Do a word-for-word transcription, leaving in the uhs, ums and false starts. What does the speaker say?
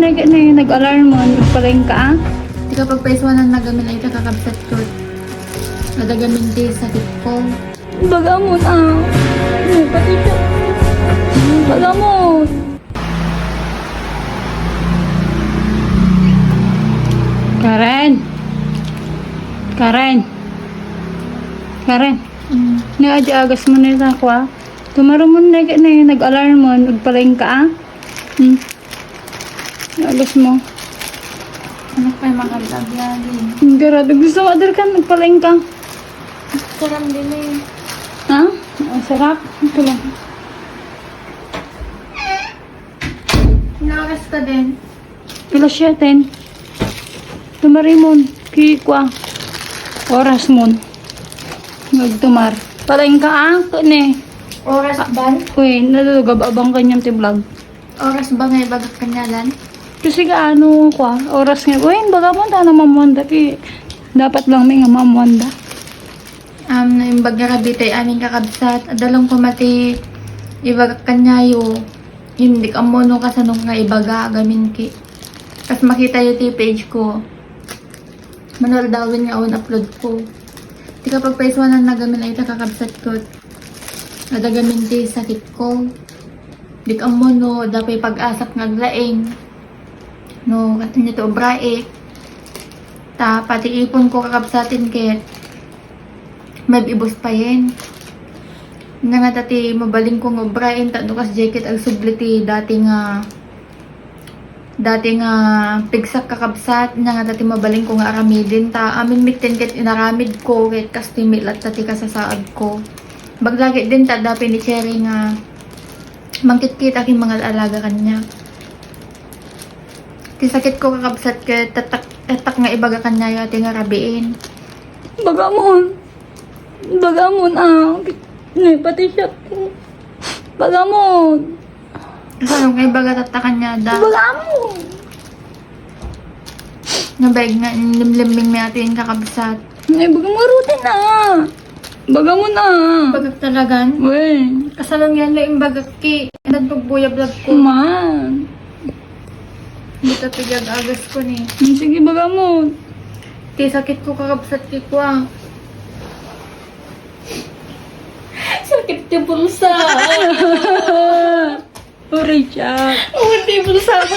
Nag-, ano yun, nag-alarm mo, nagpalaing ka, ah? Ti kapagpaisuanan na gamin ay kakabsat ko. Adda gamin ti sakit ko. Baga mo na. Ano, pati siya. Baga mo. Karen. Karen. Karen. Mm. Ni aja agas mo na sa kwa. Tumaro mo na, na, nag-alarm mo, nagpalaing ka, ah? Hmm. Agas mo. Ano pa yung makagagagin? Ang garado. Gusto mo, adal ka, nagpalaing ka. Sarap din eh. Ha? Ang sarap. Ito lang. Nakas ka din. Pila siya, ten? Tumarimon. Kikwa. Oras mon. Nagtumar. Palaing ka, ah? Kani? Oras ban? Uy, nalulugab abang kanyang ti vlog. Oras ba nga ibagak kanyalan? Kasi ka ano kwa, oras nga, uy, baga mo, tana mamuanda, pi-, dapat lang may nga mamuanda. Um, naimbag nga rabi tay amin kakabsat, adalong ko mati ibagak kanyayo, hindi ka mo no kasano nga ibaga, gamin ki. Kas makita yu ti page ko. Manuel Dawin nga awan upload ko. Ti kapagpaisuanan na gamin ay ta kakabsat ko. Adda gamin ti sakit ko. Di ka mo no, dapay pag-asak nga aglaing. No, kat-, nito obraek. Ta, pati ipon ko kakabsatin ket. Mabibus pa yen. Nga nga dati mabalin ko nga obraen, ta no kas jacket agsubli ti dati nga Dati nga pigsak kakabsat, nya nga dati mabalin ko nga aramiden, ta amin mitten ket inaramid ko, ket kas ti met latta ti kasasaad ko. Baglagi din ta adda ni Cherry nga mangkitkita ken mangal-alaga kaniak. Ti sakit ko kakabsat ket tattak, tattak nga ibaga kaniayo ti nga rabiin. Bagamon. Bagamon, ah. Ne, pati siya. Bagamon. Kasano nga ibaga tatta kaniada? Bagamon. Nga beg nga limlimming mi atin kakabsat. Ne, bagamon rutin, ah. Bagamon, ah. Bagak talagan? Wen. Kasano nga na imbagak ki nagpagbuya vlog ko? Man. Dita pigag-agas ko ni. Hmm, sige, bagamon. Ti sakit ko kakabsat ki kwa. Sakit ti bulsa. Uray, Jack. Sakit ti bulsa ko.